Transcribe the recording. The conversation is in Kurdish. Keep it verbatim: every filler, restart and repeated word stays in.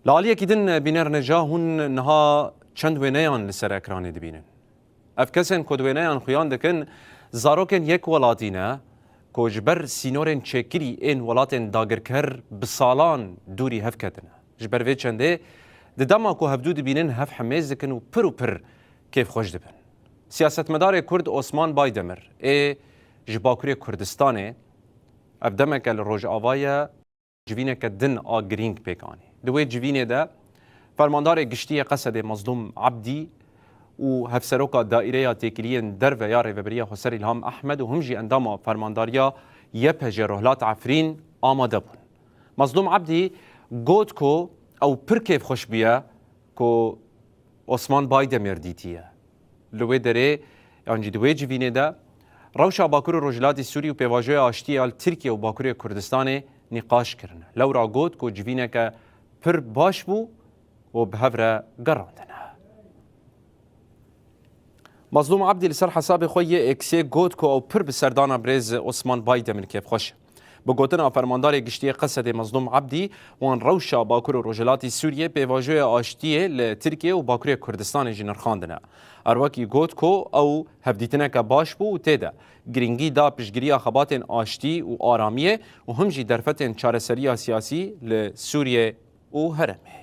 Li aliyekî din bînerneca hûn niha çend wêneyan li ser ekranê dibînin. Ev kesên ku di wêneyan xuyan dikin, zarokên yek welatî ne ku ji ber sînorên çêkirî ên welatên dagirker bi salan dûrî hev ketine. Ji ber vê çendê, di dema ku hevdû dibînin, hev hemêz dikin û pir û pir kêfxweş dibin. Siyasetmedarê Kurd Osman Baydemir ê ji Bakurê Kurdistanê, ev demeke li Rojava ye, civîneke din a girîng pêk anî. Di wê civînê de Fermandarê Giştî yê Qesedê Mazlûm Abdî û Hevseroka Daîreya Têkiliyên Derve ya Rêveberiya Xweser Îlham Ehmed û him jî endama Fermandariya Y P J Rohlat Efrîn amade bûn. Mazlûm Abdî got ku ew pir kêfxweş bûye ku Osman Baydemir dîtiye. Li wê derê, yan jî di wê civînê de, rewşa Bakur û Rojhilatî Sûrî û pêvajoya aştiyê ya li Tirkiye û Bakurê Kurdistanê nîqaş kirine. Lewra got ku civîneke pir baş bû û bi hev re gerandine. Mazlûm Abdî li ser hesabê xwe yê Eksê got ku ew pir bi serdana birêz Osman Baydemir kêfxweş e. Bi gotina Fermandarê Giştî yê Qesedê Mazlûm Abdî, wan rewşa Bakur û Rojhilatî Sûriyê pêvajoya aştiyê li Tirkiye û Bakurê Kurdistanê jî nirxandine. Her wekî got ku ew hevdîtineke baş bû û tê de girîngî da piştgiriya xebatên aştî û aramiyê û him jî derfetên çareseriya siyasî li Sûriyê û herêmê.